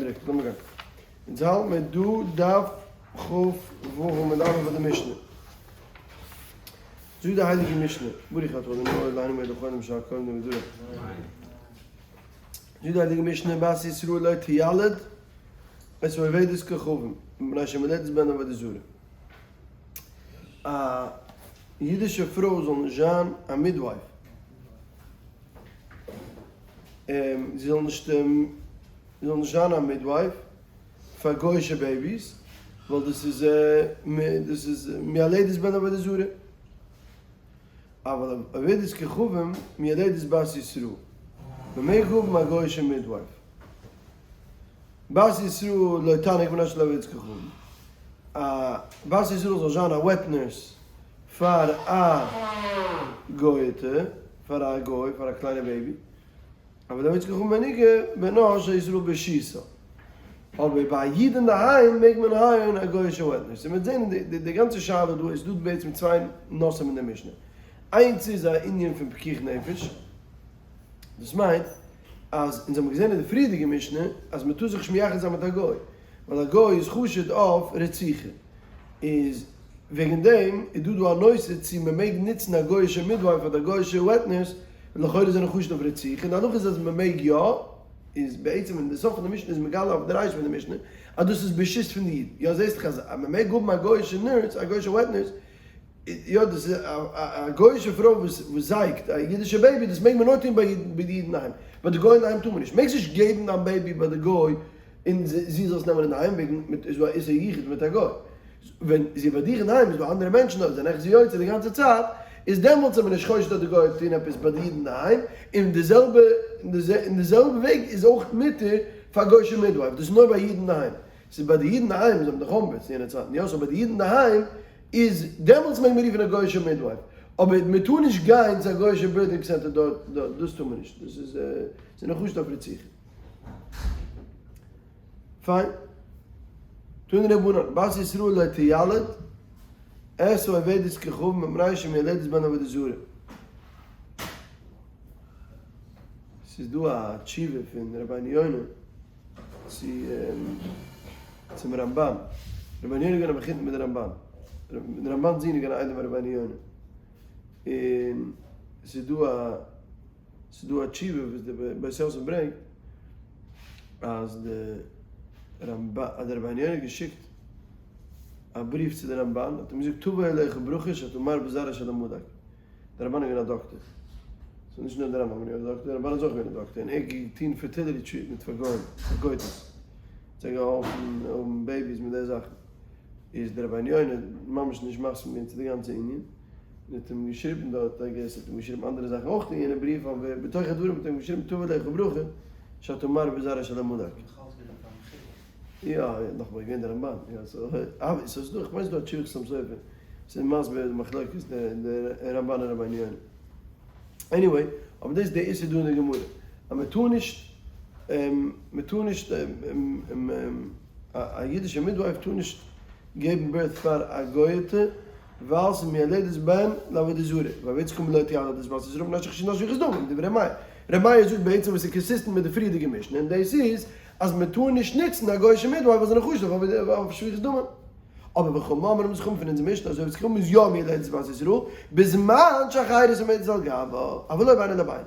ריכטיג, לאמיר גיין. אונז האלט מיר דא דף כ ו עמוד א' ביי די משנה. זאגט די הייליגע משנה, ברוך אתה ה' אלהינו מלך העולם שהכל נהיה בדברו. זאגט די הייליגע משנה, בת ישראל לא תילד את העובדת כוכבים, מפני שמולדת בן עבודה זרה. א אידישע פרוי זאל נישט זיין א midwife. זי זאל נישט זי זאל נישט זיין א midwife פאר גוי'אישע babies, ווייל דאס איז דאס איז מיילדת בן עבודה זרה. אבל עובדת כוכבים מיילדת בת ישראל. מען מעג האבן א גוי'אישע midwife. בת ישראל לא תניק בנה של עובדת כוכבים. א בת ישראל זאל זיין א wet nurse פאר א גוי'טע, פאר א גוי, פאר א קליינע baby. אבער די עובדת כוכבים מניקה בנה של ישראל ברשותה. אבער ביי א איד אינדערהיים מעג מען hire ן א גוי'אישע wet nurse. און מ'וועט זען די גאנצע שאלה דא איז דא בעצם צוויי נושאים אין די משנה. איינס איז א ענין פון פיקוח נפש, דאס מיינט אז אונז האבן געזען אין די פריערדיגע משנה אז מ'טאר זיך נישט מייחד זיין מיט א גוי, ווייל א גוי איז חשוד אויף רציחה, איז וועגן דעם איז דא דא א נושא צו מען מעג נוצן א גוי'אישע midwife אדער גוי'אישע wet nurse, לכאורה זענען חשוד אויף רציחה, און די הלכה איז אז מען מעג יא, איז בעצם אין די סוף פון די משנה איז מגלה אויף די רישא פון די משנה אז דאס איז ברשות פון די אידן, יא זעסט דאך אז מען מעג האבן א גוי'אישע nurse, א גוי'אישע wet nurse, יא דאס איז א גוי'אישע פרוי וואס זייגט א אידישע baby, דאס מעג מען נאר טון ביי די אידן אינדערהיים, ביי די גוי אינדערהיים טאר מען נישט, מעגסט נישט געבן דיין baby ביי די גוי און זי זאל עס נעמען אינדערהיים וועגן מיט איז דא א איסור יחוד מיט א גוי, ווען זי איז ביי דיך אינדערהיים איז דא אנדערע מענטשן דארט זענען עכט זי יוצא די גאנצע צייט, איז דעמאלטס איז מען נישט חושד אז די גוי האט געטון עפעס ביי די אידן אינדערהיים, און די זעלבע און די זעלבע וועג איז אויך מותר פאר גוי'שע midwife, דאס איז נאר ביי אידן אינדערהיים, ס'איז ביי די אידן אינדערהיים, זיי האבן דאך home births יענע צייטן, יא, so ביי די אידן אינדערהיים איז דעמאלטס מעג מען רופן א גוי'אישע midwife, אבער מען טאר נישט גיין צו א גוי'אישע birthing center דארט, דאס טאר מען נישט, דאס איז ס'איז נאך חשוד אויף רציחה. פיין. תנו רבנן, בת ישראל לא תילד, את העובדת כוכבים מפני שמיילדת בן עבודה זרה. ס'איז דא א תשובה פון רבינו יונה צו צום רמבן, רבינו יונה איז געווען א מחותן מיט די רמבן, די רמבן'ס זון איז געווען א איידעם ביי רבינו יונה, און ס'איז דא א ס'איז דא א תשובה וואס די בית יוסף ברענגט אז די רמבן אז די רבינו יונה האט געשיקט א בריוו צו די רמבן האט אים געזאגט תבוא אליך ברכה שאתה מרבה זרע של עמלק. דער רמבן איז געווען א דאקטער. ס'איז נישט נאר דער רמבם איז געווען א דאקטער, דער רמבן איז אויך געווען א דאקטער, און ער האט געטון fertility treatment פאר גוים, פאר גויטעס. זיי געהאלפן האבן babies מיט די זאכן. איז דער רבינו יונה ממש נישט מסכים געווען צו די גאנצע ענין, און האט אים געשריבן דארט, I guess האט אים געשריבן אנדערע זאכן אויך אין יענע בריוו, אבער בתוך הדברים האט ער אים געשריבן תבוא אליך ברכה שאתה מרבה זרע של עמלק. יא, נאכאמאל געווען דער רמבן, יא, so, ס'איז דא, כ'מיין ס'איז דא א תשובה חתם סופר. ס'איז מסביר די מחלוקת די רמבן און רבינו יונה. Anyway, אבער דאס איז די איסור דא אין די גמרא. אז מען טאר נישט, מען טאר נישט, א אידישע midwife טאר נישט געבן birth פאר א גוי'טע, ווייל ס'איז מיילדת בן לעבודה זרה. ועובדת כוכבים לא תילד את בת ישראל מפני שחשודין על שפיכות דמים, דברי ר' מאיר. ר' מאיר זאגט בעצם וואס איז consistent מיט די פריערדיגע משנה, און דאס איז אז מען טאר נישט נוצן א גוי'אישע midwife ווייל זיי זענען חשוד אויף שפיכות דמים. אבער וחכמים אומרים די חכמים פון אונזער משנה אז עובדת כוכבים איז יא מיילדת בת ישראל בזמן שהחירות עומדת על גבה אבל לא בינו לבינה.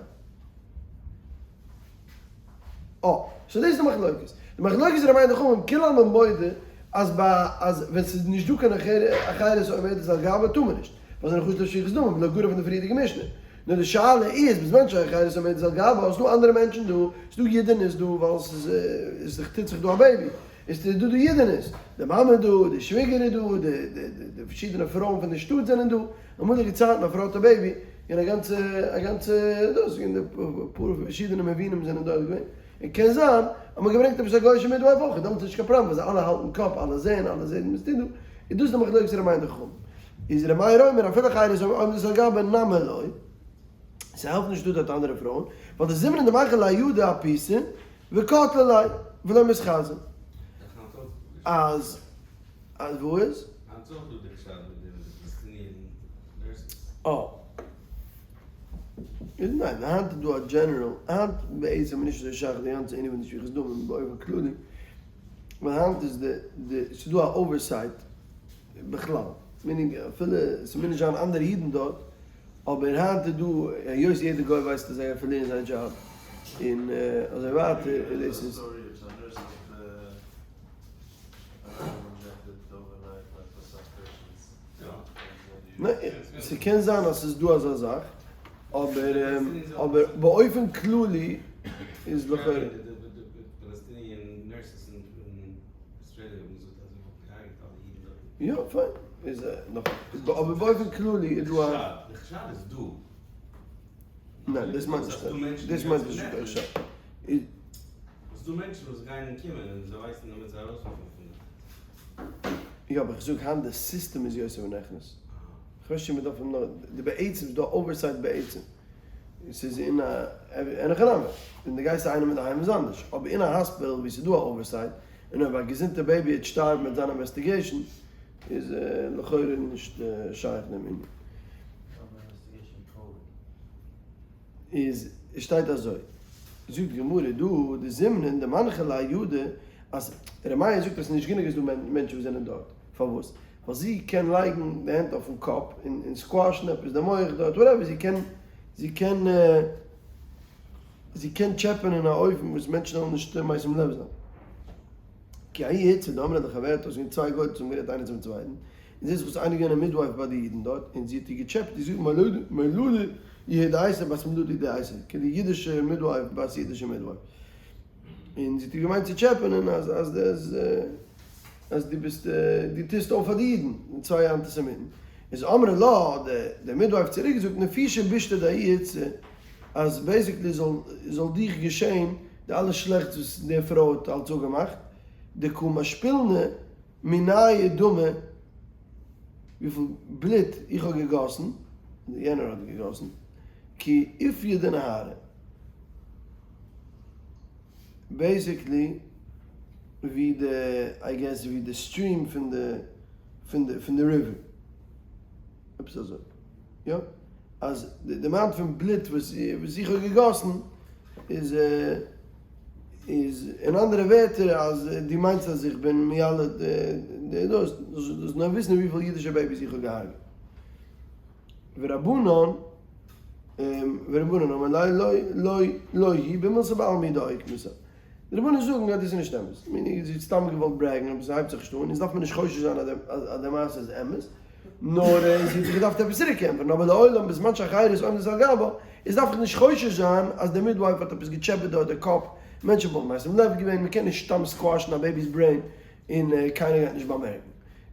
אה, so דאס איז די מחלוקת. די מחלוקת איז ר' מאיר די חכמים כולי עלמא מודה אז ביי אז ווען ס'איז נישט דא קיין החירות עומדת על גבה טאר מען נישט, ווייל זיי זענען חשוד לשפיכות דמים, לא גרע פון די פריערדיגע משנה. נאר די שאלה איז בזמן שהחירות עומדת על גבה ס'דא אנדערע מענטשן דא, ס'דא אידענעס דא ווייל ס'איז עס טוט זיך דא א baby, איז דא די אידענעס, די מאמע איז דא, די שוויגער איז דא, די די די פארשידענע פרויען פון די שטאט זענען דא, אמאליגע צייטן א פרוי האט א baby, און א גאנצע א גאנצע דאס, און די פאר פארשידענע מבינים זענען דארט געווען, און קען זיין אז מ'האט געברענגט עפעס א גוי'אישע midwife אויך, דעמאלטס איז נישט קיין פראבלעם ווייל זיי אלע האלטן קאפ, אלע זעען, אלע זעען וואס טוט דא, איז דאס די מחלוקת ר' מאיר און די חכמים. איז ר' מאיר אומר אפילו החירות עומדות על גבה נמי לא, ס'העלפט נישט דא דארט אנדערע פרויען, ווייל דזימנין דמחו ליה ידא אפיסא, וקטלה ליה ולא מתחזי. אז אז וואו איז? היינט איז אויך דא די חשד מיט די וואקסינירן nurses. אה. איז ניין, היינט איז דא א general, היינט בעצם איז נישט אזוי שייך די גאנצע ענין פון די שפיכות דמים באופן כללי. ווייל היינט איז די די ס'איז דא א oversight בכלל, meaning אפילו ס'מוז נישט זיין אנדערע אידן דארט, אבער היינט איז דא, היות יעדער גוי ווייסט אז זיי גייען פארלירן זייער דזשאב, און אזוי ווייטער, און דאס איז. ניין, ס'קען זיין אז ס'איז דא אזא זאך, אבער אבער באופן כללי איז לכאורה. יא פיין, איז נאך, אבער באופן כללי איז דא א. ניין דאס מיינט נישט, דאס מיינט נישט די חשד. ס'דא מענטשן וואס גייען און קומען און זיי ווייסן אז מ'וועט זיי ארויסווארפן פון דארט. יא אבער איך זאג היינט די סיסטעם איז יוצא ונכנס. כ'ווייס נישט צו מ'דארף אים נאך, די בעצם איז דא oversight בעצם. ס'איז אין א, אין הכי נמי, ווען דו גייסט צו איינעם אינדערהיים איז אנדערש, אבער אין א האספיטאל וואו ס'איז דא א oversight, און אויב א געזונטע baby וועט שטארבן מיט זיין investigation, איז לכאורה נישט שייך דעם ענין. איז שטייט אזוי, זאגט די גמרא דא, דזימנין דמנחא לה ידא, אז ר' מאיר זאגט אז ס'איז נישט גענוג אז ס'דא מענטשן וואס זענען דארט, פארוואס? ווייל זי קען לייגן די הענט אויפן קאפ און squash ן עפעס די מח דארט, whatever, זי קען, זי קען, זי קען טשעפען אין א אופן וואס מענטשן זאלן נישט משים לב זיין. כי ההיא איתתא דאמרה לחברתה, ס'געווען צוויי גויטעס האבן גערעדט איינער צום צווייטן, און זי האט זיך וואס איינער געווען א midwife ביי די אידן דארט, און זי האט איר געטשעפעט, זי זאגט מיללא יהודייתא בת מיללא יהודייתא, כאילו אידישע midwife בת אידישע midwife, און זי האט איר געמיינט צו טשעפענען אז אז אז אז דו ביסט דו טוסט אויף פאר די אידן, און צוויי אנטיסעמיטן, איז אמרה לה האט די midwife צוריק געזאגט נפישא בישתא דההיא איתתא, אז basically זאל זאל דיך געשען די אלע שלעכטס וואס די פרוי האט אלץ אפגעמאכט, דקא משפילנא מיניה דמא, וויפיל בלוט איך האב געגאסן, יענער האט געגאסן, כי אופיא דנהרא, basically ווי די, I guess ווי די stream פון די, פון די, פון די river, עפעס אזוי, יא, אז די amount פון בלוט וואס איך האב געגאסן איז. איז אין אנדערע ווערטער אז דו מיינסט אז איך בין מיילד די דאס, זאלסט נאר וויסן וויפיל אידישע babies איך האב געהארגעט. ורבנן ורבנן אמרי ליה לא לא לא היא במילתא בעלמא הוא דאוקמתה. די רבנן זאגן אז דאס איז נישט אמת. meaning זי האט סתם געוואלט brag ן אבער ס'הייבט זיך נישט אן, איז דארף מען נישט חושש זיין אז די מעשה איז אמת. נאר זי האט זיך געדארפט עפעס צוריקענטפערן, אבער לעולם בזמן שהחירות עומדות על גבה, איז דארף איך נישט חושש זיין אז די midwife האט עפעס געטשעפעט דארט די קאפ, מענטשן וואלטן משים לב געווען, מען קען נישט סתם squash ן א baby 'ס brain און קיינער גייט נישט באמערקן.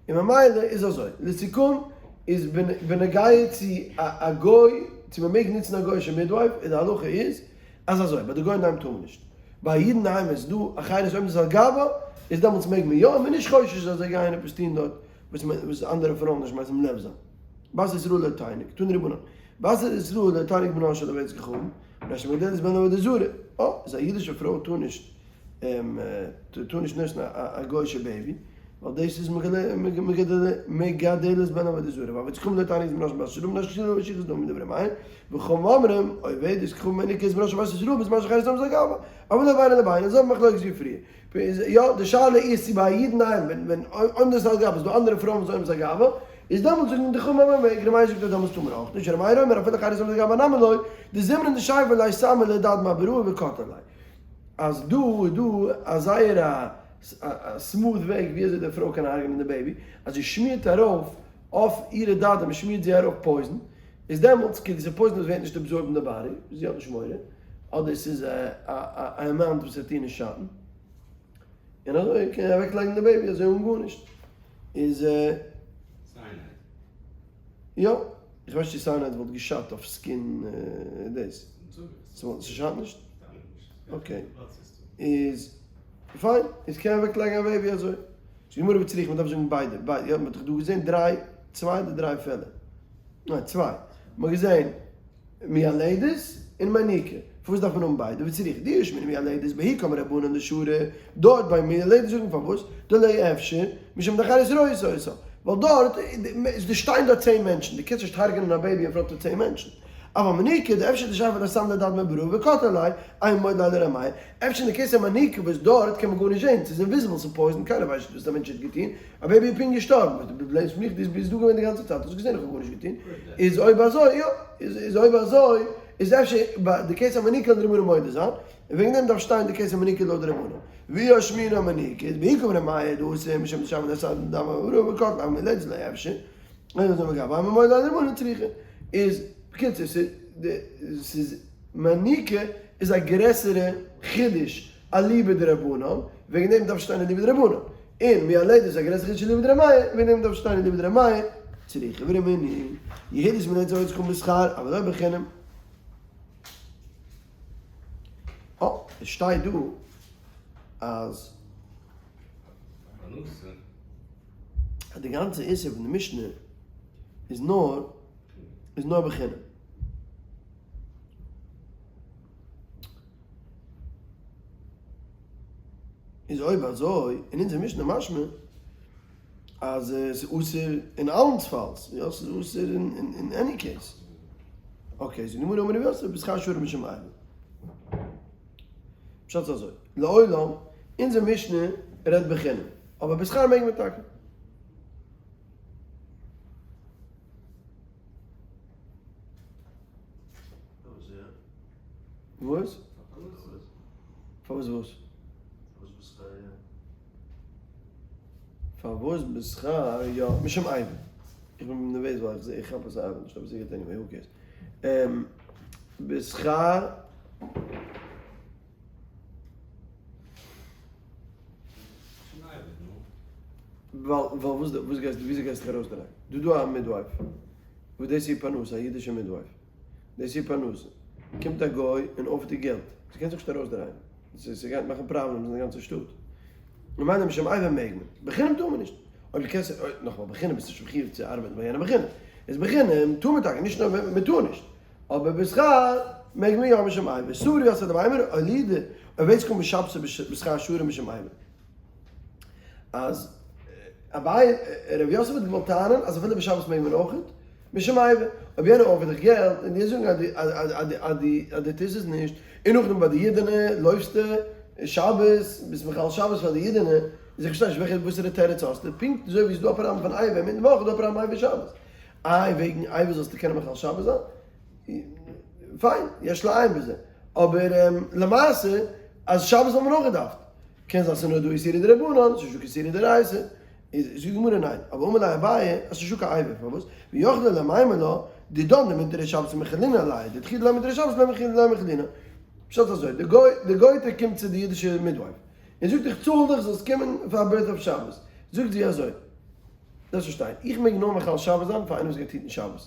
און ממילא איז אזוי, לסיכום, איז בנוגע צו א גוי, צו מען מעג נוצן א גוי'אישע midwife, איז די הלכה איז, אז אזוי, ביי די גוים אינדערהיים טאר מען נישט, ביי א איד אינדערהיים ווען ס'איז דא א חירות עומדות על גבה, איז דעמאלטס מעג מען יא, און מען איז נישט חושש אז זיי גייען עפעס טון דארט, וואס מען וואס אנדערע פרויען נישט משים לב זיין. בת ישראל לא תניק, תנו רבנן. בת ישראל לא תניק בנה של עובדת כוכבים, מפני שמגדלת בן לעבודה זרה. אה, איז א אידישע פרוי טאר נישט טאר נישט nurse ן א גוי'אישע baby, ווייל דאס איז מגדלת בן לעבודה זרה. ועובדת כוכבים לא תניק בנה של בת ישראל, מפני שקשורה למשיכת דמים מדברי מים, וחכמים אומרים, עובדת כוכבים מניקת בנה של בת ישראל, בזמן שחירות עומדות על גבה. אבל לא בינה לבינה, זעלבע מחלוקת ווי פריער. יא, די שאלה איז צו ביי א איד ניין, ווען ווען עומדות על גבה איז דא אנדערע פרויען וואס עומדות על גבה, איז דעמאלטס זאגן די חכמים אז מ'מעג, ר' מאיר זאגט אז דעמאלטס טאר מען אויך נישט, ר' מאיר אומר אפילו חירות עומדות על גבה נמי לא, דזימנין דשייפי ליה סמא לדד מעבראי וקטל ליה. אז דא איז דא א זייער א א smooth וועג ווי אזוי די פרוי קען הרג'נען די baby, אז זי שמירט ארויף אויף אירע דדים שמירט זי ארויף poison, איז דעמאלטס כאילו ס'איז poison וואס ווערט נישט absorbed אין די body, זי האט נישט מורא, אדער ס'איז א amount וואס וועט איר נישט שאטן, און אזוי קען ער אוועק לייגן די baby אזוי אן גארנישט, איז. cyanide. יא, איך ווייס נישט צו cyanide וואלט געשאדט אויף skin דאס. ס'שאדט נישט? okay. איז פיין, איז קען מען אוועק לייגן א baby אזוי. זאגט די גמרא וצריכא, מ'דארף זאגן ביידע, ביידע, יא, מ'האט דאך דא געזען דריי, צוויי אדער דריי פעלער? ניין, צוויי. מ'האט געזען מיילדת און מניקה. פארוואס דארף מען האבן ביידע? וצריכא דאי אשמעינן מיילדת בההיא קאמרי רבנן דשרי, דארט ביי מיילדת זאגט מען פארוואס? דלא אפשר, משום דאחרות רואות אותה. ווייל דארט איז די שטיין דארט צען מענטשן, דו קענסט נישט הרג'נען א baby אין front פון צען מענטשן. אבל מניקה דאפשר דשרפי ליה סמא לדד מברא וקטל ליה, אימא מודה ליה לר' מאיר, אפשר אין די case פון מניקה וואס דארט קען מען גארנישט זעהן, ס'איז invisible, ס'איז poison, קיינער ווייסט נישט וואס די מענטש האט געטון, א baby איז פונקט געשטארבן, וואס דו blame סט מיך, דו ביסט דא געווען די גאנצע צייט, האסט געזען איך האב גארנישט געטון, איז אויב אזוי יא, איז אויב אזוי איז אפשר ביי די case פון מניקה זאל די רבנן מודה זיין, און וועגן דעם דארף שטיין די case פון מניקה לויט די רבנן. ואי אשמעינן מניקה איז בעיקר ר' מאיר דאסר משום דשרפי ליה סמא לדד מברא וקטל ליה, מיילדת לא אפשר. איז בקיצור ס'איז מניקה איז א גרעסערע חידוש אליבא דרבנן וועגן דעם דארף שטיין אליבא דרבנן און מיילדת איז א גרעסערע חידוש אליבא דר' מאיר וועגן דעם דארף שטיין אליבא דר' מאיר צריכא ורמינהי יהודית מיילדת עובדת כוכבים בשכר אבל לא בחינם. אה, עס שטייט דא אז. אז די גאנצע איסור פון די משנה איז נאר איז נאר בחינם. איז אויב אזוי אין אונזער משנה משמע אז עס איז אסור אין אלנספאלס, יא עס איז אסור אין any case. Okay, זאגט די גמרא אמר רב יוסף בשכר שרי משום איבה. פשט איז אזוי, לעולם, אונזער משנה רעדט בחינם, אבער בשכר מעג מען טאקע. וואס? פארוואס וואס? פארוואס בשכר יא? משום איבה. איך בין נערוועז ווייל איך זע איך כאפ אז ס'ארבעט נישט אבער ס'גוט anyway who cares. בשכר. ווייל וואס וואס גייסטו וויאזוי גייסטו דיך ארויסדרייען? דא דא א midwife וואס דאס איז איר פרנסה א אידישע midwife דאס איז איר פרנסה קומט א גוי און offer ט איר געלט זי קען זיך נישט ארויסדרייען ס'גייט מאכן problems אין די גאנצע שטאט ממילא משום איבה מעג מען בחינם טאר מען נישט אויב דו קענסט נאכאמאל בחינם ביסטו נישט מחיוב צו ארבעטן ביי יענעם בחינם איז בחינם טאר מען טאקע נישט נאר מען טאר נישט אבער בשכר מעג מען יא משום איבה, סבר רב יוסף למימר אולידה עובדת כוכבים בשבתא בשכר שרי משום איבה. אז אביי רב יוסף האט געוואלט טענה'ן אז אפילו בשבת מעג מען אויכעט משום איבה, אויב יענער offer ט דיך געלט און דיר זאגן אז דו טוסט עס נישט, און נאכדעם ביי די אידענע לויפסטו שבת, ביסט מחלל שבת פאר די אידענע, איז איך פארשטיי נישט וועלכע וואסערע תירוץ האסטו, פונקט אזוי ווי ס'איז דא א פראבלעם פון איבה אינמיטן וואך איז דא א פראבלעם איבה שבת. איי וועגן איבה זאלסטו קענען מחלל שבת זיין? פיין, יש לעיין בזה. אבער למעשה אז שבת וואלט מען אויך געדארפט. קען זיין ס'איז נאר דא איסורי דרבנן, ס'איז נישטא קיין איסורי דאורייתא. איז זאגט די גמרא ניין. אבער אמר ליה אביי אז ס'איז נישטא קיין איבה. פארוואס? ויכולא למימר לה, דידן דמטרי שבת מחלינן עלייהו, דדחילו ליה מטרי שבת לא מחלינן. פשט אזוי, די גוי, די גוי'טע קומט צו די אידישע midwife און זאגט איך צאל דיך זאלסט קומען פאר א birth אויף שבת. זאגט זי אזוי. דארפסט פארשטיין, איך מעג נאר מחלל שבת זיין פאר איינער וואס גייט היטן שבת.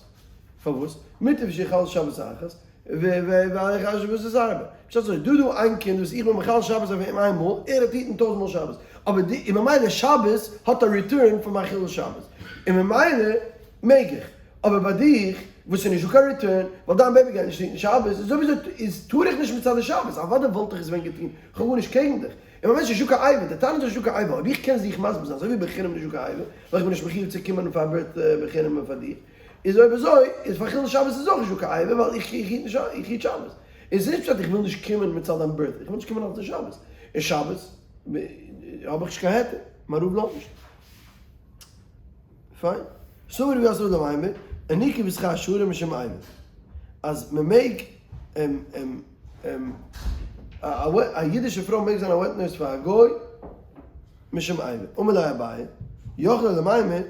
פארוואס? מוטב שיחלל שבת אחת, ואחר שבת הרבה. פשט אזוי, דא דא איין קינד וואס איך בין מחלל שבת אויף אים איין מאל, ער האט היטן טויזנט מאל שבת. אבער די, און ממילא שבת האט א return פון מיין חילול שבת. און ממילא מעג איך. אבער ביי דיך, וואס איז נישטא קיין return, ווייל דיין baby גייט נישט היטן שבת, איז אויב אזוי איז טאר איך נישט מצד די שבת. אוודאי וואלט איך עס ווען געטון, כ'האב גארנישט קעגן דיך. און ממש נישטא קיין איבה, די טענה איז נישטא קיין איבה, אויב איך קען זיך מסביר זיין אזוי ווי בחינם נישטא קיין איבה, ווייל איך בין נישט מחיוב צו קומען פאר birth בחינם און פאר דיך, איז אויב אזוי איז פאר חילול שבת איז אויך נישטא קיין איבה ווייל איך היט נישט איך היט שבת, און ס'איז נישט פשט איך וויל נישט קומען מצד דיין birth, איך וויל נישט קומען אלס די שבת, און שבת האב איך נישט קיין היתר, מיין רב לאזט נישט. פיין. סבר רב יוסף למימר, מניקה בשכר שרי משום איבה. אז מען מעג א אידישע פרוי מעג זיין א wet nurse פאר א גוי משום איבה. אמר ליה אביי, יכולה למימר,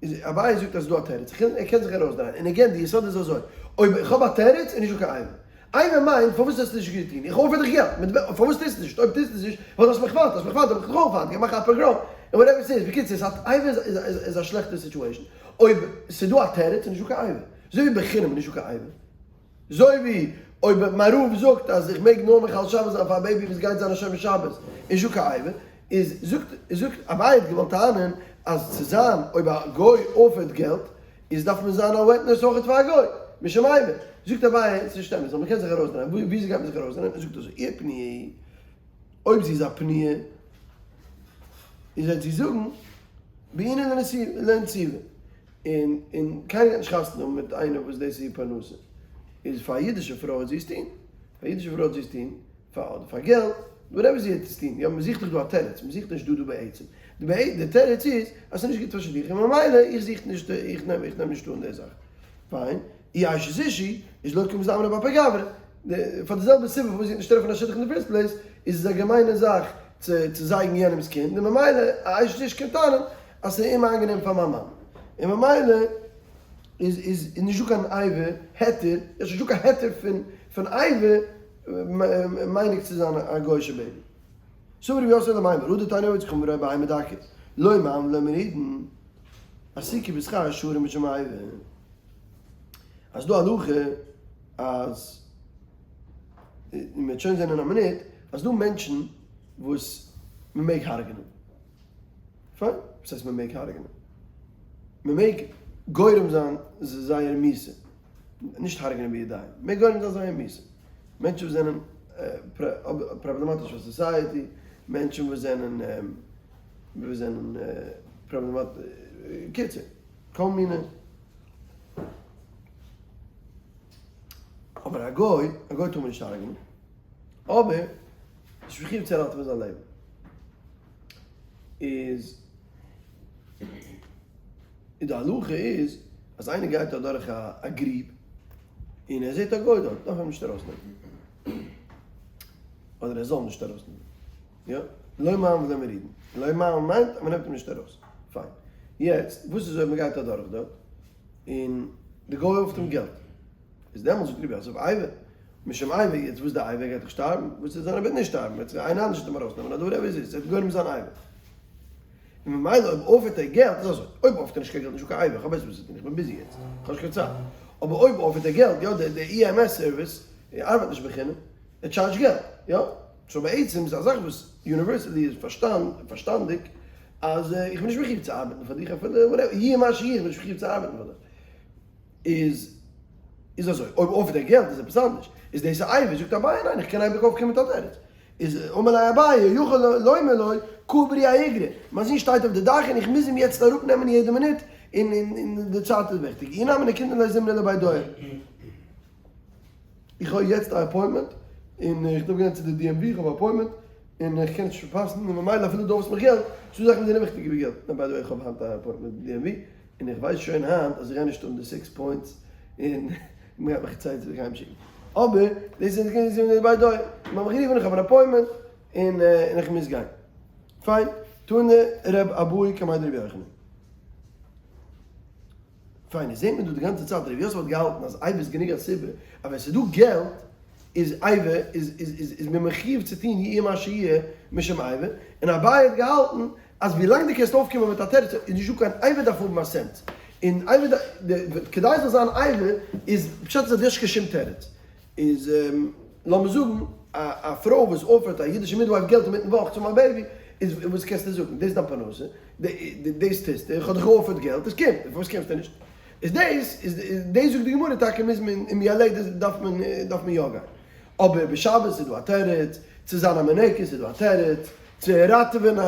איז אביי זאגט אז ס'איז דא א תירוץ, ער קען זיך ארויסדרייען, און again די יסוד איז אזוי, אויב איך האב א תירוץ איז נישטא קיין איבה. איבה מיינט פארוואס האסטו נישט געטון? איך offer דיך געלט, מיט וועם? פארוואס טוסטו נישט? אויב טוסטו נישט, ווייל דו האסט מיך פיינט, האסט מיך פיינט האב איך דיך אויך פיינט, גיי מאך א פאגראם, און whatever ס'איז, בקיצור, ס'האט איבה איז א שלעכטע situation, אויב ס'דא א תירוץ איז נישטא קיין איבה, אזוי ווי בחינם איז נישטא קיין איבה, אזוי ווי אויב מיין רב זאגט אז איך מעג נאר מחלל שבת זיין פאר א baby וואס גייט זיין א שומר שבת, איז נישטא קיין איבה, איז זאגט זאגט אביי האט געוואלט טענה'ן אז צו זיין אויב א גוי offer ט געלט איז דארף מען זיין א wet nurse אויכעט פאר א גוי, משום איבה. זאגט אביי, ס'איז נישט אמת, ווייל מ'קען זיך ארויסדרייען, וויאזוי גייט מען זיך ארויסדרייען? ער זאגט אזוי, אי פנויה, אויב זי איז א פנויה, איז וועט זי זאגן, בעינא לנסיבה, און און קיינער גייט נישט חתונה האבן מיט איינער וואס דאס איז איר פרנסה. איז פאר א אידישע פרוי וועט זי עס טון, פאר א אידישע פרוי וועט זי עס טון פאר אדער פאר געלט, whatever זי וועט עס טון, יא מ'זוכט דאך דא א תירוץ, מ'זוכט נישט דא דא בעצם, די תירוץ איז אז ס'איז נישט גוט פאר שידוכים ממילא איך זוך נישט איך נעם איך נעם נישט אן די זאך, פיין, אי אשת איש היא איז לא קא מזדמנא באפי גברא, פאר די זעלבע סיבה פארוואס זי וועט נישט טרעפן א שידוך אין די first place, איז עס א געמיינע זאך צו צו זייגן יענעמ'ס קינד, און ממילא א אשת איש קען טענה'ן אז ס'איז אומאיינגענעם פאר מיין מאן, און ממילא איז איז נישט דא קיין איבה היתר, עס איז נישט דא קיין היתר פון פון איבה מניק צו זיין א גוי'אישע baby. סבר רב יוסף למימר הא דתניא עובד כוכבים ורואה בהמה דקה, לא מעלין ולא מורידין, עסיקו בשכר שרי משום איבה. אז דא הלכה אז, און מ'וועט שוין זען אין א מינוט, אז דא מענטשן וואס מ'מעג הרג'נען. פיין, וואס הייסט מ'מעג הרג'נען? מ'מעג גורם זיין זייער מיתה. נישט הרג'נען בידיים, מ'מעג גורם זיין זייער מיתה. מענטשן וואס זענען פראבלעמאטיש פאר society, מענטשן וואס זענען וואס זענען פראבלעמאטיש, קיצור, כל מיני. אבער א גוי, א גוי טאר מען נישט הרג'נען, אבער נישט מחיוב צו ראטעווען זיין לעבן. איז די הלכה איז אז איינער גייט אדורך א גריב און ער זעט א גוי דארט דארף ער אים נישט ארויסנעמען אדער ער זאל נישט ארויסנעמען יא לא מעלין ולא מורידין לא מעלין מיינט אז מ'נעמט אים נישט ארויס פיין יעצט וואס איז אויב מ'גייט אדורך דארט און די גוי אפערט אים געלט איז דעמאלטס זאגט רבי יוסף איבה משום איבה, יעצט וואס די איבה, ער גייט דאך שטארבן, וואס איז זיין ער וועט נישט שטארבן, וועט זיך איינער אנדערש אים ארויסנעמען אדער whatever איז, ער וועט גורם זיין איבה. און ממילא אויב אפערט ער געלט איז אזוי, אויב אפערט ער נישט קיין געלט נישטא קיין איבה, איך האב בעסער וואס צו טון, איך בין busy יעצט, איך האב נישט קיין צייט. אבער אויב אפערט ער געלט, יא, די EMS service ארבעט נישט בחינם, ער טשארדזשט געלט, יא? so בעצם איז א זאך וואס universally איז פארשטאנדיג אז איך בין נישט מחיוב צו ארבעטן פאר דיך אפילו whatever, יהיה מה שיהיה, איך בין נישט מחיוב צו ארבעטן פאר דיך. איז איז אזוי, אויב אפערט ער געלט איז עפעס אנדערש, איז דאס א איבה, זאגט אביי ניין איך קען אייביג אויפקומען מיט א תירוץ, איז אמר ליה אביי יכול לומר לו קאי ברי אאיגרא, מיין זון שטייט אויף די דאך און איך מוז אים יעצט אראפ נעמען יעדע מינוט, און און די צייט איז וויכטיג, אי נמי נקטינן ליה זימנא לבי דוער. איך האב יעצט א appointment און איך דארף גיין צו די DMV, איך האב א appointment און איך קען נישט פארפאסן און ממילא אפילו דו האסט מיך געלט, ס'דא זאכן וואס זענען וויכטיגער ווי געלט, נאר by the way איך האב היינט א appointment מיט די DMV און איך ווייס שוין היינט אז איך גיי נישט האבן די six points און מ'גייט מיך צייט צוריק אהיים שיקן, אבער דאס איז by the way, מ'האט מיך גערופן איך האב אן appointment און איך מוז גיין. פיין, תנא ר' אבהו קמיה דרבי יוחנן. פיין, איז זעהט מען דא די גאנצע צייט ר' יוסף האט געהאלטן אז איבה איז גענוג א סיבה אז ווען ס'איז דא געלט איז איבה איז איז איז איז מען מחיוב צו טון יהיה מה שיהיה משום איבה, און אביי האט געהאלטן אז ווילאנג דו קענסט אויפקומען מיט א תירוץ איז נישט דא קיין איבה דארף האבן א sense, און איבה כדי ס'זאל זיין איבה איז פשט איז אז דו האסט נישט קיין שום תירוץ. איז לאמיר זאגן א פרוי וואס אפערט א אידישע midwife געלט אינמיטן וואך צו האבן א baby, איז וואס קענסטו זאגן? דאס איז דיין פרנסה, דאס טוסטו, איך האב דיך געאפערט געלט, עס קומט, פארוואס קומסטו נישט? איז דאס איז דאס זאגט די גמרא טאקע מוז מען אין מיילדת דארף מען דארף מען יא גיין, אבער בשבת איז דא א תירוץ, צו זיין א מינקת איז דא א תירוץ, צו ראטעווען א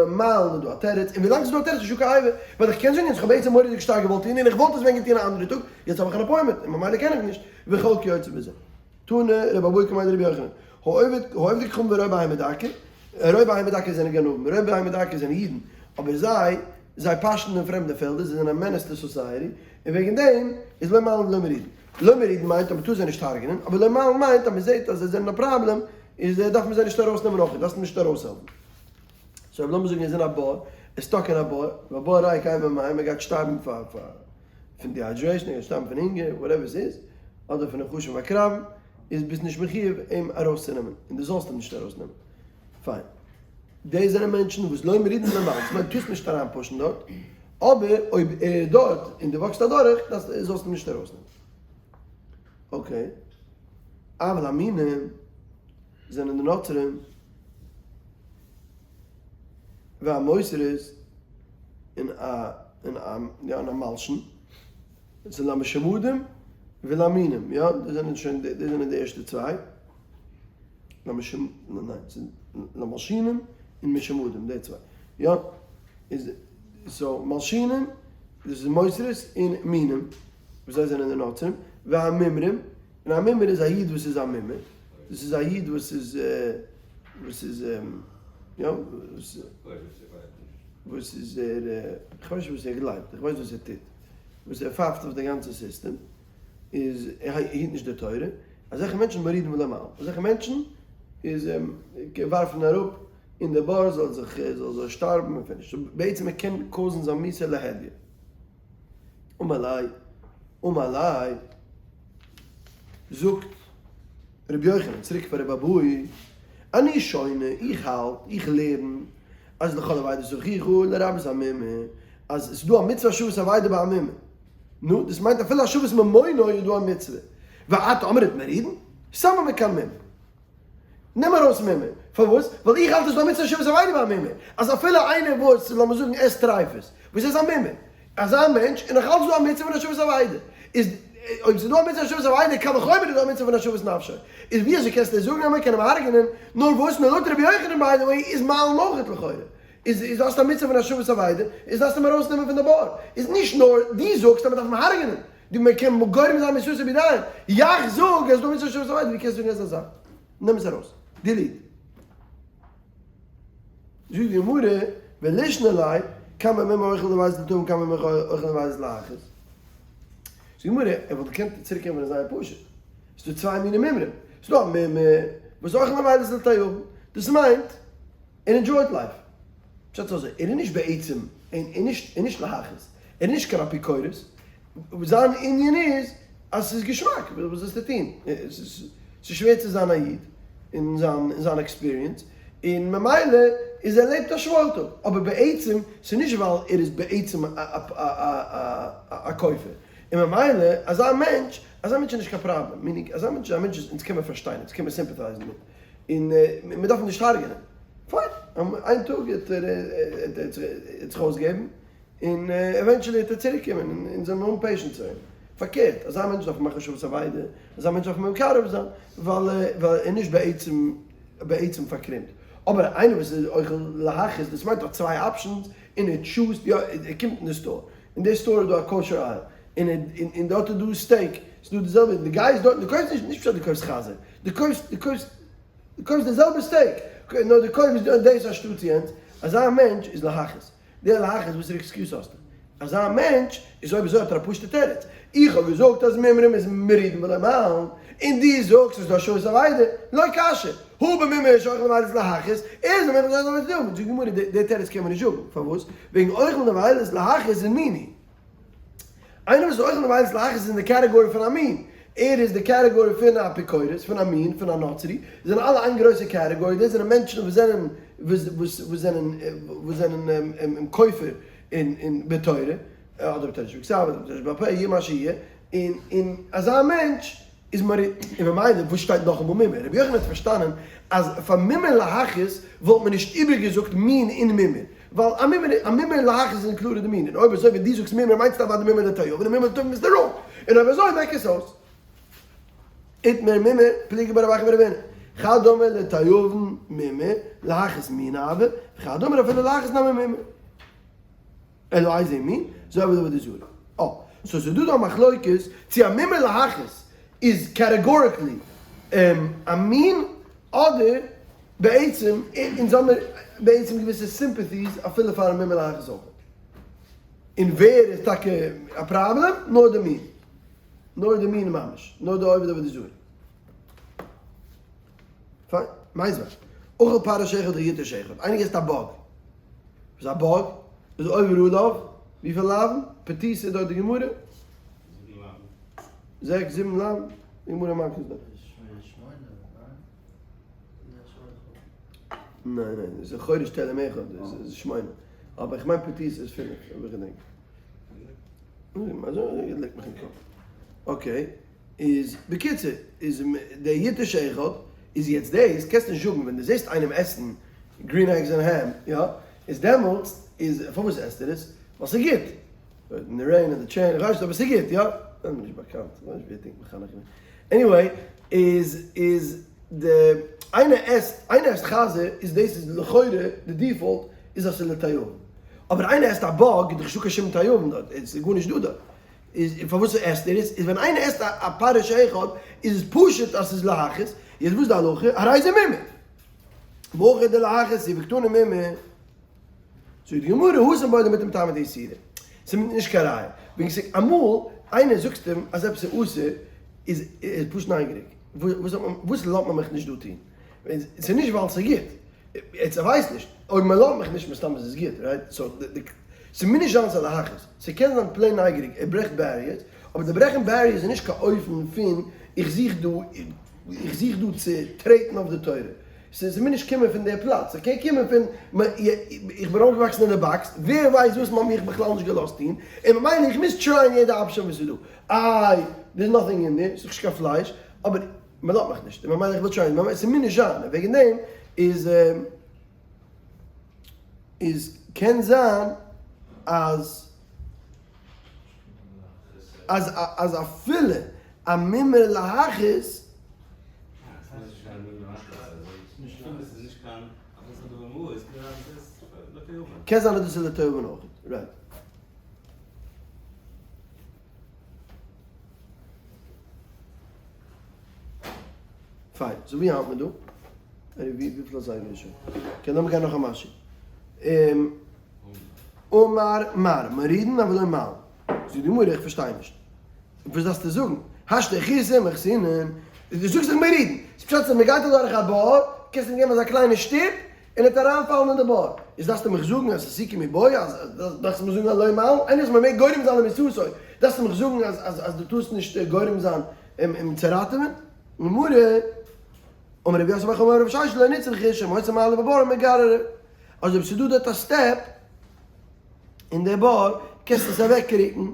מעלן איז דא א תירוץ, און ווילאנג ס'איז דא א תירוץ איז נישטא קיין איבה, ווייל איך קען זאגן איך האב בעצם מורא'דיג שטארק געוואלט טון און איך וואלט עס ווען געטון א אנדערע טאג, יעצט האב איך אן appointment און ממילא קען איך נישט. וכל כיוצא בזה. תנא רבי אבהו קמיה דרבי יוחנן, העובדי כוכבים ורואי בהמה דקה, רואי בהמה דקה זענען גנבים, רואי בהמה דקה זענען אידן, אבער זיי, זיי פאשן אין פרעמדע פעלדער, זיי זענען א menace to society, און וועגן דעם איז לא מעלין ולא מורידין. לא מורידין מיינט אז מען טאר זיי נישט הרג'נען, אבער לא מעלין מיינט אז מען זעט אז זיי זענען א פראבלעם, איז דארף מען זיי נישט ארויסנעמען אויך, דארפסט נישט ארויסהעלפן. so אויב לאמיר זאגן ער איז אין א בור, ער איז stuck אין א בור, והבור ריק אין בו מים, ער גייט שטארבן פאר פאר פון dehydration, ער גייט שטארבן פון הונגער, whatever עס איז, אדער פון נחשים ועקרבים, איז ביסט נישט מחיוב אים ארויסצונעמען, און דו זאלסט אים נישט ארויסנעמען. פיין. די זענען מענטשן וואס לא מורידין ולא מעלין, דאס מיינט טוסט נישט אריין פושן דארט, אבער אויב ער איז דארט און דו וואקסט אדורך, זאלסטו אים נישט ארויסנעמען. okay. אבל המינים זענען די נוצרים והמוסרות און א און א יא און א מלשין, עס איז למשומדים ולמינים, יא דאס זענען שוין די דאס זענען די ערשטע צוויי, למשומ ניין ס'איז למלשינים און משומדים די צוויי, יא איז so מלשינים דאס איז מוסרות און מינים וואס זיי זענען די נוצרים, והמומרים. און א מומר איז א איד וואס איז א מומר, דאס איז א איד וואס איז וואס איז יא וואס איז ער, איך ווייס נישט וואס ער גלייבט, איך ווייס וואס ער טוט, וואס ער פייפט אויף די גאנצע סיסטעם, איז ער היט נישט די תורה, אזעלכע מענטשן מורידין ולא מעלין, אזעלכע מענטשן איז ווארפן אראפ אין די בור זאל זיך זאל זאל שטארבן און פיניש, בעצם ער קען cause ן זיין מיתה להדיא. אמר ליה, אמר ליה, זאגט רבי יוחנן צוריק פאר רבי אבהו, אני שונה, איך האלט, איך לערן, אז לכל אבידת אחיך לרבות המומר, אז עס איז דא א מצוה השבת אבידה ביי א מומר, נו, דאס מיינט אפילו השבת ממונו איז דא א מצוה, ואת אמרת מורידין, סמא מכאן מומר. נעם ארויס מומר. פארוואס? ווייל איך האלט עס איז דא א מצוה השבת אבידה ביי א מומר. אז אפילו איינער וואס, לאמיר זאגן, עסט טרייפות, וואס איז א מומר? אזא מענטש, און נאך אלץ דא א מצוה פון השבת אבידה. איז אויב ס'איז דא א מצוה השבת אבידה, קל וחומר איז דא א מצוה פון השבת נפשו. איז ווי אזוי קענסטו זאגן אז מ'קען אים הרג'נען? נאר וואס? נאר לויט רבי יוחנן by the way איז מעלין אויכעט לכאורה. איז איז האסט א מצוה פון השבת אבידה, איז דארפסטו אים ארויסנעמען פון די בור. איז נישט נאר דו זאגסט אז מ'דארף אים הרג'נען, דו מען קען גורם זיין מיתתו בידיים, יאך זאג אז דא מצוה השבת אבידה, ווי קענסטו זאגן אזא זאך? נעם עס ארויס, delete. זאגט די גמרא, ולישנא ליה, כמה מומר אוכל נבילות לתיאבון כמה מומר אוכל נבילות להכעיס. זאגט די גמרא, ער וואלט געקענט צוריק ענטפערן זייער פשוט, ס'איז דא צוויי מיני מומרים, ס'איז דא א מומר וואס אוכל נבילות לתיאבון, דאס מיינט ער enjoy ט life, פשט איז אזוי, ער איז נישט בעצם, ער איז נישט להכעיס, ער איז נישט קיין אפיקורס, זיין ענין איז אז ס'איז געשמאק, וואס זאלסטו טון? ס'איז שווער צו זיין א איד אין זיין experience, און ממילא איז ער לעבט א שוואוילטאג, אבער בעצם ס'איז נישט ווייל ער איז בעצם א כופר, און ממילא אזא מענטש, אזא מענטש איז נישט קיין פראבלעם, meaning אזא מענטש איז א מענטש וואס אונז קען מען פארשטיין, אונז קען מען sympathize ן מיט, און מען דארף אים נישט הרג'נען, פיין, איין טאג וועט ער זיך אויסגעבן, און eventually וועט ער צוריק קומען און אונז זעמיר האבן patience צו אים. פארקערט, אזא מענטש דארף מען מאכן השבת אבידה, אזא מענטש דארף מען מקרב זיין, ווייל ער איז נישט בעצם בעצם פארקרומט. אבער איינער וואס איז אוכל להכעיס, דאס מיינט ער האט צוויי options און ער choose ט, יא, ער קומט אין די store, אין די store איז דא א kosher aisle, און און דארט איז דא steak, ס'איז דא די זעלבע, דו גייסט דארט און דו קויפסט נישט, נישט פשט דו קויפסט חזיר, דו קויפסט, דו קויפסט, דו קויפסט די זעלבע steak, נאר דו קויפסט דאס אנשטאט יענץ, אזא מענטש איז להכעיס. די להכעיס וואסערע excuse האסטו? אזא מענטש איז אויב אזוי האט ער א פשוטע תירוץ, איך האב געזאגט אז מומרים איז מורידין ולא מעלין, און דו זאגסט אז דא השבת אבידה, לא קשיא, הא במומר שאוכל נבילות להכעיס, איז במומר שאוכל נבילות לתיאבון, זאגט די גמרא די תירוץ קען מען נישט זאגן, פארוואס? וועגן אוכל נבילות להכעיס איז מין הוא. איינער וואס איז אוכל נבילות להכעיס איז אין די category פון א מין, ער איז די category פון א אפיקורס, פון א מין, פון א נוצרי, זיי זענען אלע איין גרויסע category, דאס זענען מענטשן וואס זענען וואס זענען וואס זענען כופר אין בתורה, אדער בתורה שבכתב אדער בתורה שבעל פה, יהיה מה שיהיה, און און אזא מענטש איז מוריד, און ממילא וואס שטייט נאכאמאל מומר? רבי יוחנן האט פארשטאנען אז פאר מומר להכעיס וואלט מען נישט איבערגעזאגט מין און מומר, ווייל א מומר א מומר להכעיס איז קלארער די מין, און אויב אזוי ווען דו זאגסט מומר מיינסטו אוודאי מומר לתיאבון און מומר לתיאבון איז די wrong, און אויב אזוי מעק עס אויס. איתמר מומר פליגי בה רב אחא ורב הונא, חד אמר לתיאבון מומר להכעיס מינא הוי, וחד אמר אפילו להכעיס נמי מומר. אלא איזה מין, זו עבודה עבודה זרה. אה, so ס'איז דא דא א מחלוקת צו א מומר להכעיס איז categorically א מין אדער בעצם אונז האמיר בעצם געוויסע sympathies אפילו פאר א מומר להכעיס אויך. און ווער איז טאקע א פראבלעם? נאר די מין. נאר די מין ממש. נאר די עובד עבודה זרה. פיין. מיתיבי. אכל פרש אחד ויתוש אחד. איינער עסט א bug. וואס איז א bug? איז עובר עליו וויפיל לאווין? פתיתא איז דארט די גמרא. זיבן לאווין. זעקס זיבן לאווין. די גמרא מכות דארט. ניין ניין, איז חורש תלם אחד, איז שמונה. אבער איך מיין פתיתא איז פינף, אויב איך געדענק. אזוי ליגט מיך אין קאפ. okay, איז בקיצור, איז דער יתוש אחד, איז יעצט דאס, קענסט נישט זאגן ווען דו זעסט איינעם עסן green eggs און ham, יא, איז דעמאלטס, איז פארוואס עסט ער עס? ווייל ס'איז גוט. אין די rain און די טשעין, איך ווייס נישט אבער ס'איז גוט, יא? כ'בין נישט באקאנט, כ'ווייס נישט ווי ער טינקט מחנך געווען. anyway, איז איז די איינער עסט איינער עסט חזיר איז דאס איז לכאורה די default איז אז ס'איז לתיאבון. אבער איינער עסט א bug איז דאך נישטא קיין שום תיאבון דארט, עס איז גארנישט דא דארט. איז פארוואס עסט ער עס? איז ווען איינער עסט א פרש אחד איז עס פשוט אז ס'איז להכעיס, יעצט וואס איז די הלכה? הרי זה מומר. והכא דלהכעיס הוא וקתני מומר. זאגט די גמרא התם בעי דמטעם טעמא דאיסורא. ס'איז נישט קיין ראיה. וועגן ס'איז אמאל איינער זאגסט אים אז עפעס איז אסור איז ער פשוט נייגעריג. וואס וואס לאזט מען מיך נישט דא טון? ס'איז נישט ווייל ס'איז גוט. יעצט איך ווייס נישט. אויב מ'לאזט מיך נישט מסתם איז עס גוט, right? So ס'מוז נישט זיין ס'איז להכעיס. ס'קען זיין plain נייגעריג, ער ברעכט barriers, אבער די ברעכן barriers איז נישט קיין אופן פון איך זוך דא, איך זוך דא צו טרעטן אויף די תורה. ס'מוז נישט קומען פון די פלאץ, ס'קען קומען פון איך בין אויפגעוואקסן אין די box, ווער ווייסט וואס מ'האט מיך בכלל נישט געלאזט טון, און ממילא איך מוז try ען יעדע option וואס איז דא. איי, there's nothing in there, ס'איז נישט קיין פלייש, אבער מ'לאזט מיך נישט, און ממילא איך וויל try ען, ממילא ס'מוז נישט זיין, און וועגן דעם איז איז קען זיין אז אז אז אפילו א מומר להכעיס. קען זיין אז דאס איז לתיאבון אויך, right. פיין, so ווי האלט מען דא? וויפיל אזייגער איז שוין? okay, לאמיר גיין נאך א משהו. אמר מר, מורידין אבל לא מעלין. זאגט די גמרא, איך פארשטיי נישט. וואס דארפסטו זאגן? השתא איכותא מחסינן. דו זאגסט דאך מורידין. ס'איז פשט אז מ'גייט אדורך א בור, קענסט אים געבן אזא קליינע שטופ, און ער וועט אריינפאלן אין די בור. איז דארפסטו מיך זאגן אז ס'איז סוכי מבוי, אז דארפסטו מיר זאגן אז לא מעלין? איינער וואס מ'מעג גורם זיין למיתתו, דארפסטו מיך זאגן אז אז אז דו טארסט נישט גורם זיין אים צו ראטעווען? גמרא, אמר רב יוסף בר חמא אמר רב ששת לא נצרכא שמוצאה מעלה בבור מגררה. אז אויב ס'איז דא דארט א step אין די בור קענסטו עס אוועקרוקן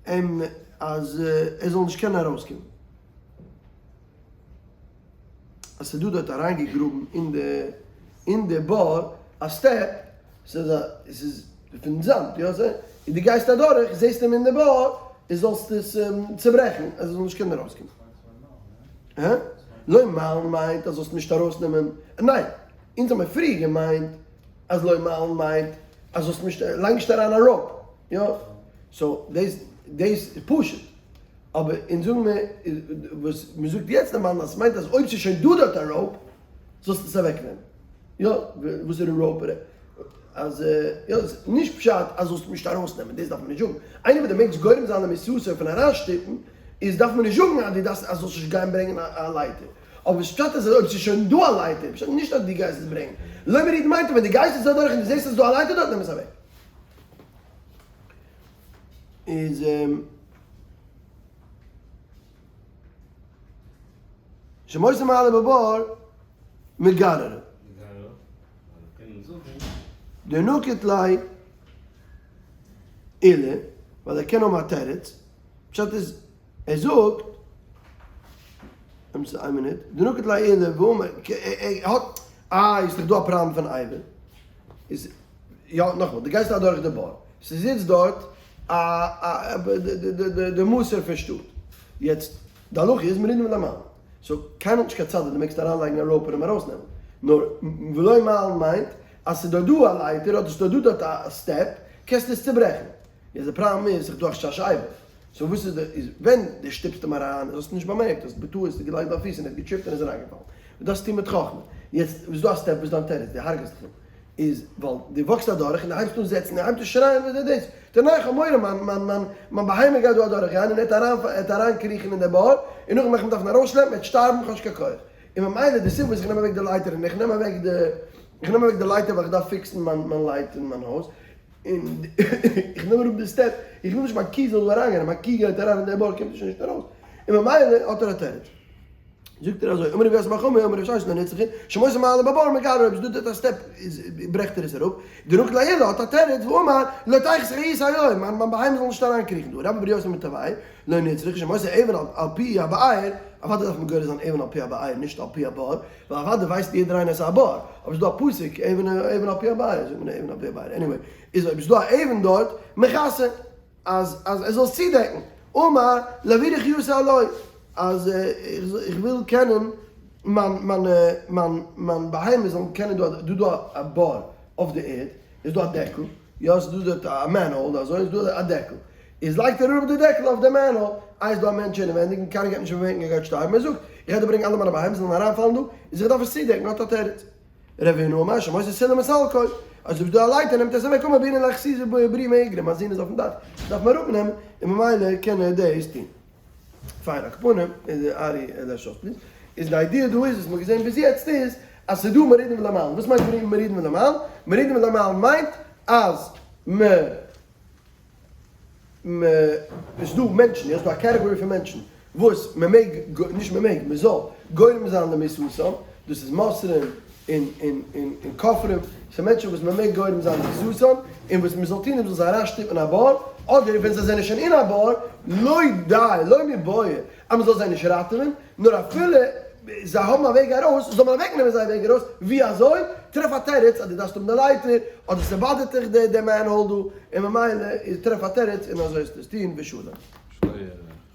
אים אז ער זאל נישט קענען ארויסקומען. אז ס'איז דא דארט אריינגעגראבן אין די אין די בור א step, ס'איז א ס'איז פון זאמד יא אזוי, און דו גייסט אדורך זעסט אים אין די בור, איז זאלסטו עס צוברעכן אז ער זאל נישט קענען ארויסקומען. הא? לא מעלין מיינט אז זאלסט נישט ארויסנעמען, ניין, אונז האמיר פריער געמיינט אז לא מעלין מיינט אז זאלסט נישט, לייג נישט אריין א rope, יא? so דאס דאס איז פשוט, אבער אונז זאגן מיר וואס מ'זאגט יעצט דערמאנט אז ס'מיינט אז אויב ס'איז שוין דא דארט א rope זאלסטו עס אוועקנעמען, יא? וואס איז די rope? אז יא, נישט פשט אז זאלסט נישט ארויסנעמען, דאס דארף מען נישט זאגן, איינער וואס דו מעגסט גורם זיין למיתתו פון אריינשטופן, איז דארף מען נישט זאגן אז דו דארפסט אז זאלסט נישט גיין ברענגען א לייטער, אבער פשט איז אז אויב ס'איז שוין דא א לייטער, פשט נישט אז דו גייסט עס ברענגען, לא מורידין מיינט ווען דו גייסט עס אדורך און דו זעסט אז ס'איז דא א לייטער דארט נעם עס אוועק. איז שמות מעלה בבור מגרר. דנקט ליה עולא, ווייל ער קען האבן א תירוץ, פשט איז ער זאגט, איין מינוט, דנקט ליה עולא ואמר, ער האט, איי איז דאך דא א פראבלעם פון אבר, איז יא נאכאמאל, דו גייסט אדורך די בור, ס'זיצט דארט א א די מסור פון שטאט, יעצט די הלכה איז מורידין ולא מעלין, so קיינער האט נישט קיין צד אז דו מעגסט אריינלייגן א rope און אים ארויסנעמען, נאר ולא מעלין מיינט אז ס'איז דארט דא א לייטער אדער ס'איז דארט דא דארט א step, קענסטו עס צוברעכן. יעצט די פראבלעם איז ס'איז דא א חשש אבר. so וואס איז די איז ווען די שטופסט אים אריין האסטו נישט באמערקט האסט בטעות געלייגט דיין פיס און ער האט געטריפט און איז אריינגעפאלן. דו דארפסט טון מיט חכמה. יעצט איז דא א step וואס איז דיין תירוץ די הרג'סט אים איז ווייל די walk סט אדורך און די הייבסט אן זעצן און הייבט אן שרייען וואס איז דאס? די ניין כ'האב מורא מיין מיין מיין מיין בהמה גייט דא אדורך גיין און ער וועט אריין ער וועט אריינקריכן אין די בור און נאכדעם וועל איך אים דארפן ארויסשלעפן ער וועט שטארבן כ'האב נישט קיין כח. און ממילא די סיבה וואס איך נעם אוועק די לייטער און איך נעם אוועק די איך נעם אוועק די לייטער ווייל איך דארף fix ן מיין מיין light אין מיין הויז, און איך נעם אראפ די step, איך וויל נישט מיין קי זאל דא אריינגיין, און מיין קי גייט אריין אין די בור קומט ער שוין נישט ארויס, און ממילא האט ער א תירוץ. זאגט ער אזוי, אמר רב יוסף בר חמא, אמר רב ששת לא נצרכא, שמוצאה מעלה בבור מגררה, אויב איז דא דארט א step איז ברעכט ער עס אראפ, דנקט ליה עולא האט א תירוץ, ואמר, לא תחת חיותא עילאי, מיין מיין בהמה זאל נישט אריינקריכן דא, רבה בר יוסף מתבעי, לא נצרכא, שמוצאה אבן על פי הבאר, אוודאי דארף מען גורס זיין אבן על פי הבאר נישט על פי הבור, ווייל אוודאי ווייסט יעדער איינער אז ס'איז א בור, אבער ס'איז דא א פסוק אבן אבן על פי הבאר, זאגט מען אבן על פי הבאר, anyway, איז אויב איז דא א אבן דארט, מכסה, אז אז ער זאל עס צודעקן, אמר לאוירי חיותא עילאי, אז איך וויל קענען מיין מיין מיין מיין בהמה זאלן קענען דא דא דא א בור אויף די ערד, איז דא א דעקל, יא ס'איז דא דארט א manhole אזוי איז דא א דעקל. איז לייגט ער אראפ די דעקל אויף די manhole, איי איז דא א מענטש אינעווענדיג און קיינער גייט נישט באמערקן ער גייט שטארבן, ער זאגט, איך גיי דא ברענגען אלע מיינע בהמות זאלן אריינפאלן דא, איז איך דארף עס צודעקן, האט א תירוץ. רב הונא אמר שמוסיף סולם מסלקו, אז אויב איז דא א לייטער נעמט ער עס אוועק, אמר בעינן לך סיזי ברי מאיגרא, מיין זון איז אויפן דאך, דארף מען אראפנעמען, און ממילא קען ער דאס טון. פיין, על כל פנים, איז ארי לעש אויס please, איז די idea דא איז וואס מ'האט געזען ביז יעצט איז, אז ס'איז דא מורידין ולמעלין, וואס מיינט מורידין ולמעלין? מורידין ולמעלין מיינט אז מ. מ. ס'איז דא מענטשן, יא ס'איז דא א category פון מענטשן וואס מ'מעג, נישט מ'מעג, מ'זאל גורם זיין למיתתם, דאס איז מוסרים און און און און כופרים, ס'איז מענטשן וואס מ'מעג גורם זיין למיתתם, און וואס מ'זאל טון איז מ'זאל זיי אריינשטופן אין א בור, אדער ווען זיי זענען שוין אין א בור, לא די, לא מיבעיא, אז מ'זאל זיי נישט ראטעווען, נאר אפילו זיי האבן א וועג ארויס, זאל מען אוועקנעמען זייער וועג ארויס, ווי אזוי? טרעף א תירוץ אז דו דארפסט האבן די לייטער, אדער ס'באדערט דיך די manhole דא, און ממילא איז טרעף א תירוץ און אזוי זאלסטו עס טון, ושלום.